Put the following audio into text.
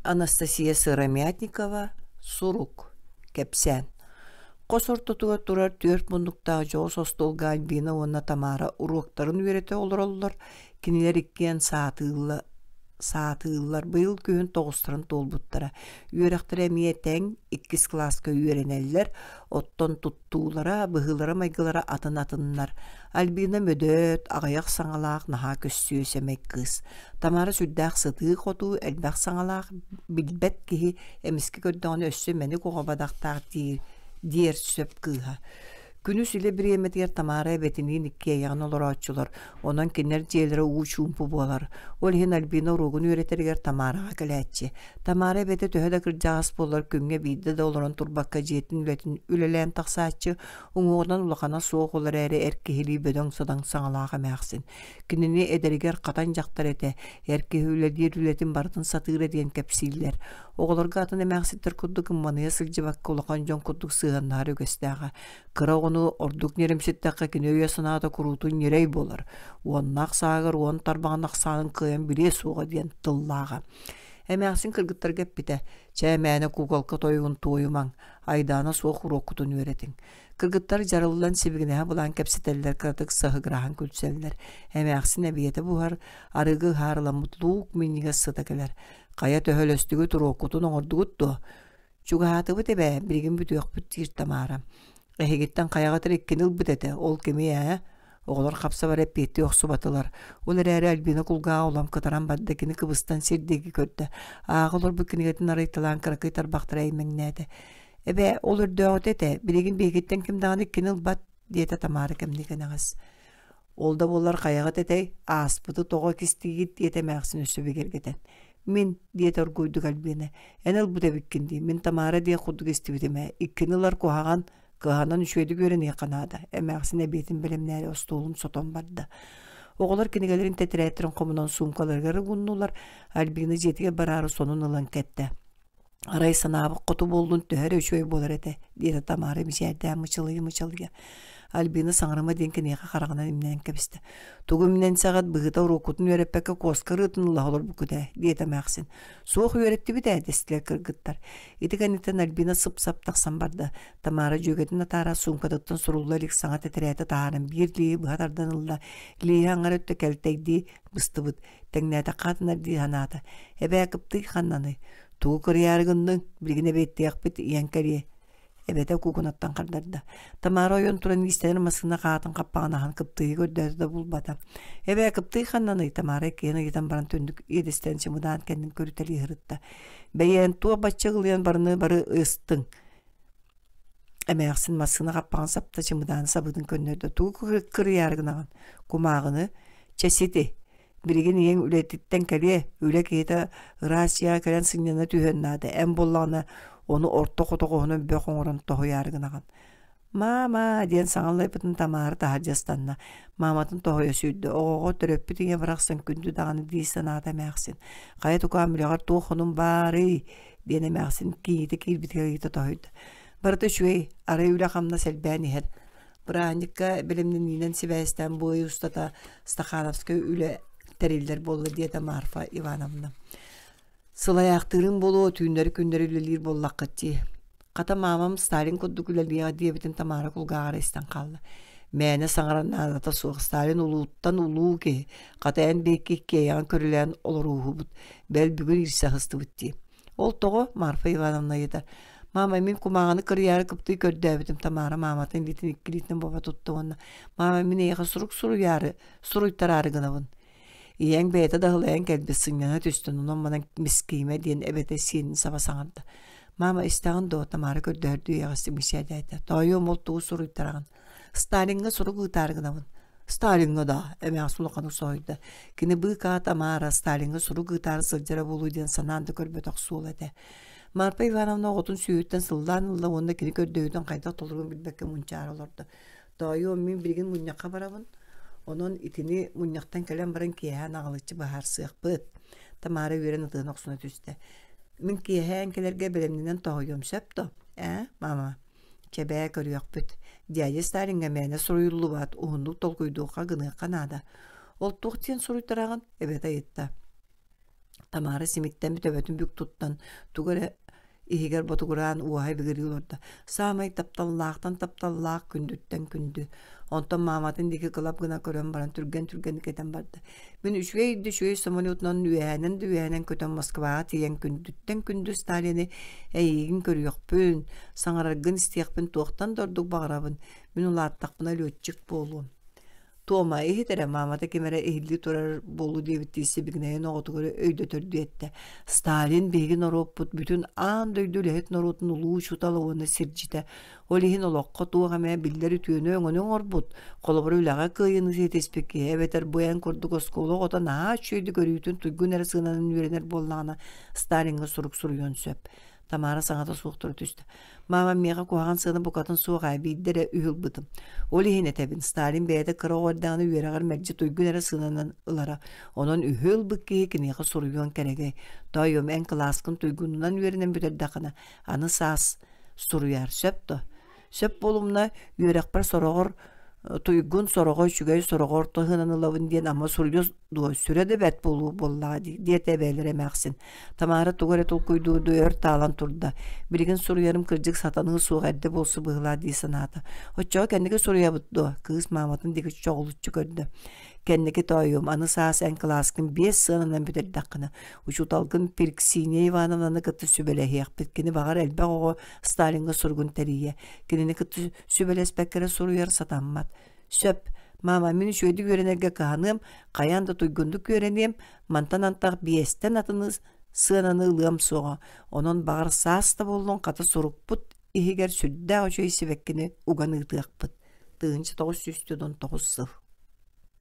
Анастасия Сыромятникова «Сурук» кэпсээн Хос ортотугар турар түөрт муннуктаах дьоҕус остуолга Альбина уонна Тамара уруоктарын үөрэтэ олороллор. Кинилэр иккиэн саатыылла саатыыллар. Быйыл күһүн тоҕустарын туолбуттара. Үөрэхтэрэ эмиэ тэҥ, иккис кылааска үөрэнэллэр. Оттон туттуулара, быһыылара-майгылара атын-атыннар. Альбина мөдөөт, аҕыйах саҥалаах, наһаа көссүө сэмэй кыыс. Тамара сүрдээх сытыы-хотуу, элбэх саҥалаах, билбэт киһи эмискэ көрдөҕүнэ өссө мэник оҕо бадахтаах диир, диэр сөп кыыһа. Күнүс үлэ бириэмэтигэр Тамара эбэтиниин иккиэйэҕин олорооччулар, онон кинилэр дьиэлэрэ уу чуумпу буолар. Ол иһин Альбина уруогун үөрэтэригэр Тамараҕа кэлээччи. Тамара эбэтэ төһө да кырдьаҕас буоллар күҥҥэ биирдэ да олорон турбакка дьиэтин үлэтин үлэлээн тахсааччы, уҥуоҕунан улахана суох ол эрээри эр киһилии бөдөҥ-садаҥ саҥалаах эмээхсин. Кинини эдэригэр хатан дьахтар этэ, эр киһи үлэлиир үлэтин барытын сатыыра диэн кэпсииллэр. Оҕолорго атын эмээхситтэр курдук ымманыйа сылдьыбакка улахан дьон курдук сыһыаннаһар үгэстээҕэ. Кыра оҕону ордук ньиримситтэххэ кини өйө-санаата куруутун ньирэй буолар. Уоннаах сааһыгар уон тарбаҕын ахсаанын кыайан билиэ суоҕа диэн тыллааҕа. Эмээхсин кыргыттарга эппитэ, «Чээ мээнэ куколка тойугун туойумаҥ, айдаана суох уруоккутун үөрэтиҥ. Кыргыттар дьарыллан сибигинэһэ былаан кэпсэтэллэр, кыратык саһыгыраһан күлсэллэр. Эмээхсин эбиэтэ буһар, арыгы ыһаарыламмыт луук минньигэс сыта кэлэр. Хайа төһөлөстүгүт уруоккутун оҥордугут дуо? Чугаһаатыбыт эбээ, билигин бүтүөхпүт диир Тамара. Эһигиттэн хайаҕыт эрэ иккини ылбыт этэ, ол кими ээ? Оҕолор хапсабар эппиэттии охсубатылар. Ол эрээри Альбина кулгааҕа улам кытаран барда, кини кыбыстан сир диэки көрдө. Ааҕа олорбут кинигэтин арыйталаан кыракый тарбахтара эймэҥнээтэ. Эбээ, ол өрдөөҕүтэ этэ, билигин биһигиттэн ким даҕаны иккини ылбат, диэтэ Тамара кэмниэ кэнэҕэс. Ол да буоллар хайаҕыт этэй, ааспыты тоҕо кистиигит диэтэ эмээхсин өссө бигэргэтэн. Мин, диэтэ оргууйдук Альбина, эн ылбыт эбиккин дии, мин Тамара диэх курдук истибитим ээ, иккини ылар куһаҕан, кыһанан үчүгэйдик үөрэниэххэ наада, эмээхсин эбиэтин бэлэмнээри остуолун сотон барда. Оҕолор кинигэлэрин тэтэрээттэрин хомунан суумкаларыгар угуннулар, Альбина дьиэтигэр бараары сонун ылан кэттэ. Арай санаабыт хоту буоллун төһө эрэ үчүгэй буолар этэ, диэтэ Тамара мичээрдээн мычылыйа-мычалыйа. Альбина саҥарыма диэн киниэхэ хараҕынан имнэнэн кэбистэ. Тугу имнэнсэҕит быһыыта уруоккутун үөрэппэккэ куоска ырыатын ыла олорбуккут ээ, диэтэ эмээхсин. Суох үөрэттибит ээ, дэстилэр кыргыттар. Ити кэнниттэн Альбина сып-сап тахсан барда. Тамара дьүөгэтин атаара суумкатыттан сурулла илик саҥа тэтэрээти таһааран биир лииһи быһа тардан ылла. Лииһэ аҥар өттө кэлтэйдии быстыбыт. Тэҥнээтэххэ атынар дии санаата. Эбээ кыптый ханнаный? Тугу кырыйаары гынныҥ? Билигин эбиэттиэхпит, ийэҥ кэлиэ. Эбэтэ куукунаттан хардарда. Тамара ойон туран иистэнэр массыына хаатын хаппаҕын аһан кыптыйы көрдөөтө да булбата. Эбээ кыптый ханнаный? Тамара иккиэн ыйытан баран түннүк иэдэстэн чымыдаан кэннин көрүтэлии сырытта. Бэйээн туох бачча ыгылыйан барыны бары ыстыҥ. Эмээхсин массыына хаппаҕын сапта чымыдааны сабыытын көннөрдө. Тугу кырыйаары гынаҕын? Кумааҕыны. Чэ сити. Билигин ийэҥ үлэтиттэн кэлиэ. Үлэ киһитэ ыраас дьиэҕэ кэлэн сынньана түһүөн наада. Эн буоллаҕына ону орто хотоҕоһунан бөх оҥорон тоһуйаары гынаҕын. «Маама!» диэн саҥа аллайбытын Тамара таһырдьа ыстанна. Мааматын тоһуйа сүүрдэ. Оҕоҕо төрөппүт ийэ барахсан күндү даҕаны дии санаата эмээхсин. «Хайа тукаам үлэҕэр туох хонум баарый?» диэн эмээхсин кийиитэ киирбитигэр ыйыта тоһуйда. Барыта үчүгэй, арай үлэ-хамнас элбээн иһэр. Бырааһынньыкка бэлэмнэниинэн сибээстээн бу ый устата Стахановскай үлэ тэриллэр буолла диэтэ Марфа Ивановна. Сылайаахтыырыҥ буолуо, түүннэри-күннэри үлэлиир буоллаххыт дии. Хата маамам Сталин курдук үлэлиэҕэ диэбитин Тамара кулгааҕар истэн хаалла. Мээнэ саҥарар наадата суох. Сталин улууттан улуу киһи. Хата эн биһикки иккиэйэҕин көрүлээн олорууһубут. Бэл бүгүн иирсэ аһыстыбыт дии. Ол тоҕо? Марфа Ивановна ыйытар. Мама, мин кумааҕыны кырыйаары кыптый көрдөөбүтүм. Тамара мааматын илиитин икки илиитинэн бобо тутта уонна «Мама, мин эйиэхэ сурук суруйаары, суруйтараары гынабын. Ийэҥ бэйэтэ да ыһылайан кэлбит, сынньана түстүн, онон-манан мискиимэ» диэн эбэтэ сиэнин саба саҥарда. «Мама, истэҕин дуо?» Тамара көрдөһөрдүү эйэҕэстик мичээрдээтэ. «Тоойуом, ол тугу суруйтараҕын?» «Сталиҥҥа сурук ыытаары гынабын». «Сталиҥҥа да?» эмээхсин улаханнык соһуйда. Кини быыкаа Тамара Сталиҥҥа сурук ыытаары сылдьара буолуо диэн санаан да көрбөтөх суола этэ. Марфа Ивановна оҕотун сүүһүттэн сыллаан ылла уонна кини көрдөһүүтүн хайдах толоруон билбэккэ мунчаара олордо. Тоойуом, мин билигин мунньахха барабын. Онон итини мунньахтан кэлэн баран киэһэ наҕылыччы быһаарсыахпыт. Тамара үөрэн ытыһын охсуна түстэ. Мин киэһэ эн кэлэргэ бэлэмнэнэн тоһуйуом сөп дуо? Ээ, мама? Чэбээ көрүөхпүт. Дядя Сталиҥҥа мээнэ суруйуллубат, уһуннук толкуйдуохха гыныахха наада. Ол туох диэн суруйтараҕын? эбэтэ ыйытта. Тамара симиттэн төбөтүн бүк туттан, тугу эрэ иһигэр ботугураан уоһа ибигирии олордо. Саамай тапталлаахтан тапталлаах, күндүттэн күндү. Онтон мааматын диэки кылап гына көрөн баран түргэн-түргэнник этэн барда. Мин үчүгэй да үчүгэй самолетунан үөһээнэн да үөһээнэн көтөн Москваҕа тиийэн күндүттэн күндү Сталины эйиигин көрүөхпүн, саҥараргын истиэхпин туохтан да ордук баҕарабын. Мин улааттахпына летчик буолуом. Туома, иһит эрэ, маамата ким эрэ иһиллии турар буолуо диэбиттии сибигинэйэн оҕотугар өйдөтөрдүү эттэ. Сталин биһиги норуоппут бүтүн аан дойду үлэһит норуотун улуу учуутала уонна сирдьитэ. Ол иһин олоххо туох эмэ биллэр үтүөнү-өҥөнү оҥорбут, холобур үлэҕэ кыайыыны ситиспит киһи эбэтэр бу эн курдук оскуола оҕото наһаа үчүгэйдик өрүүтүн туйгун эрэ сыананан үөрэнэр буоллаҕына, Сталиҥҥа сурук суруйуон сөп. Тамара саҥата суох тура түстэ. Маамам миэхэ куһаҕан сыана букатын суох ээ, биирдэ эрэ үһү ылбытым. Ол иһин этэбин, Сталин бэйэтэ кыра оҕо эрдэҕинэ үөрэҕэр мэлдьи туйгун эрэ сыананан ылара. Онон үһү ылбыт киһи киниэхэ суруйуон кэрэгэй. Тоойуом, эн кылааскын туйгунунан үөрэнэн бүтэрдэххинэ, аны саас суруйаар, сөп дуо? Сөп буолумна, үөрэхпэр сороҕор туйгун, сороҕо үчүгэй, сороҕо орто ыһынан ылабын диэн ама суруйуо дуо, сүрэ да бэрт буолуо буоллаҕа дии, диэтэ эбээлэрэ эмээхсин. Тамара тугу эрэ толкуйдуурдуу өр таалан турда. Билигин суруйарым кырдьык сатаныы суох эрдэ буолсу быһыылаах дии санаата. Оччоҕо кэнники суруйабыт дуо? Кыыс мааматын диэки чоҕулуччу көрдө. Кэнники тоойуом, аны саас эн кылааскын биэс сыананан бүтэрдэххинэ, учууталгын Перксиния Ивановнаны кытта сүбэлэһиэхпит. Кини баҕар элбэх оҕо Сталиҥҥа суругун тэрийиэ. Кинини кытта сүбэлэспэккэ эрэ суруйар сатаммат. Сөп, маама, мин үчүгэйдик үөрэнэргэ кыһаныам, хайаан да туйгундук үөрэниэм, мантан антах биэстэн атыны сыананы ылыам суоҕа. Онон баҕар саас да буоллун хата сурукпут иһигэр сүрдээх үчүгэй сибэккини уган ыытыахпыт. 1999 сыл.